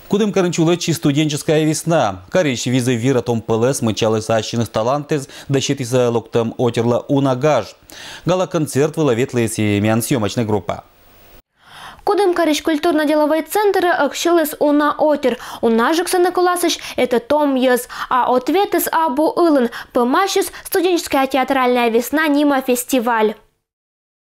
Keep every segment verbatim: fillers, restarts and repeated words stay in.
Кудымкарын чулӧмаӧсь студенческая весна. Карысь визьӧ вира том пӧлӧс, мый чужис ассьыныс талантсӧ да сетіс локтӧм отирлы уна гаж. Гала-концерт вылӧ ветліс и миян съёмочнӧй группа. Кудымкарысь культурно-деловӧй центрӧ ӧксьыліс уна отир. Унажыксӧ нин коласьӧсь этӧ том йӧз, а ответыс абу ылын. Пӧмасис «Студенческая театральная весна» нима фестиваль.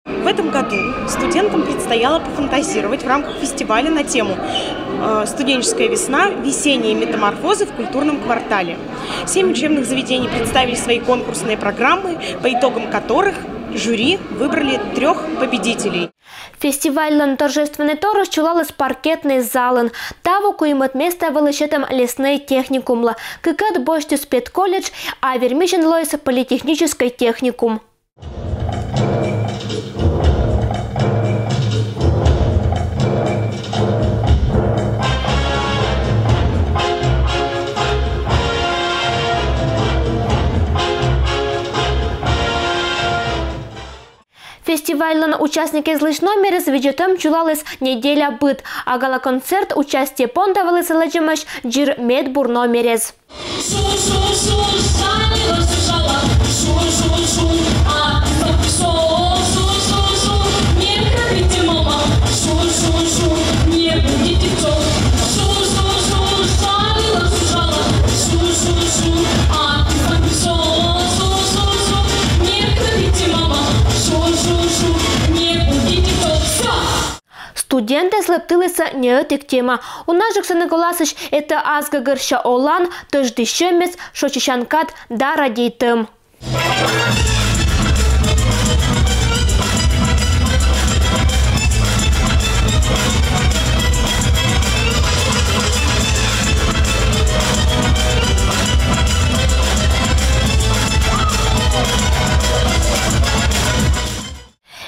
В этом году студентам предстояло пофантазировать в рамках фестиваля на тему, э, «Студенческая весна. Весенние метаморфозы в культурном квартале». Семь учебных заведений представили свои конкурсные программы, по итогам которых жюри выбрали трёх победителей. Фестивальлӧн торжественнӧй торъяс чулаліс паркетнӧй залын. Таво куимӧд места вӧлі сетӧм леснӧй техникумлы, кыкӧд босьтіс педколледж, а вермисьӧн лоис политехническӧй техникум. Фестивальлӧн участникъяслысь номеръяс видзӧдтӧм чулаліс неделя быд, а гала-концерт участие понда вӧлі лэдзӧмаӧсь дзир медбур номерез. Студентъяс лэптылісӧ неӧтик тема. Унажыксӧ нин коласьӧсь этӧ ас гӧгӧрся олан, тӧждысьӧмыс, шочысян кад да радейтӧм.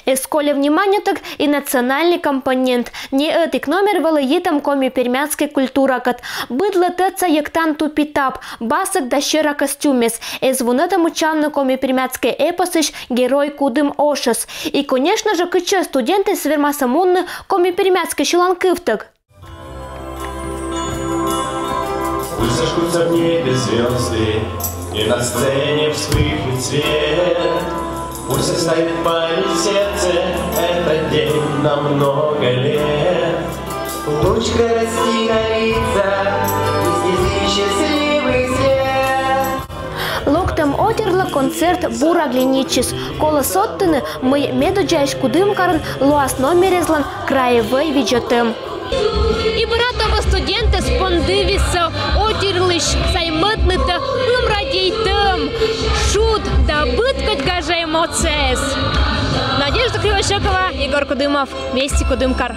Эз кольӧ вниманиетӧг и национальнӧй компонент. Неӧтик номер вӧлі йитӧм коми-пермяцкӧй культуракӧд. Быдлы тӧдса йӧктан тупи тап, басӧк да сера костюмъяс. Эз вунӧдӧ мыччавны коми-пермяцкӧй эпосысь герой Кудым ошӧс. И, конечно же, кытчӧ студентъяс вермасны мунны коми-пермяцкӧй сьыланкывтӧг. Пусть зажгутся в небе звёзды, и на сцене вспыхнет свет. Пусть оставит память в сердце этот день на много лет. Луч, где растит на лицах и слезы счастливый свет. Локтӧм отирлы концерт бура глинитчис. Колӧ содтыны, мый медодззаысь Кудымкарын лоас номеръяслӧн краевӧй видзӧдтӧм. И бара таво студентъяс пондывисӧ отирлысь саймӧдны этӧ пым радейтӧм, шуд да быд кодь гажа эмоцияяс. Надежда Кривощёкова, Егор Кудымов, «Вести Кудымкар».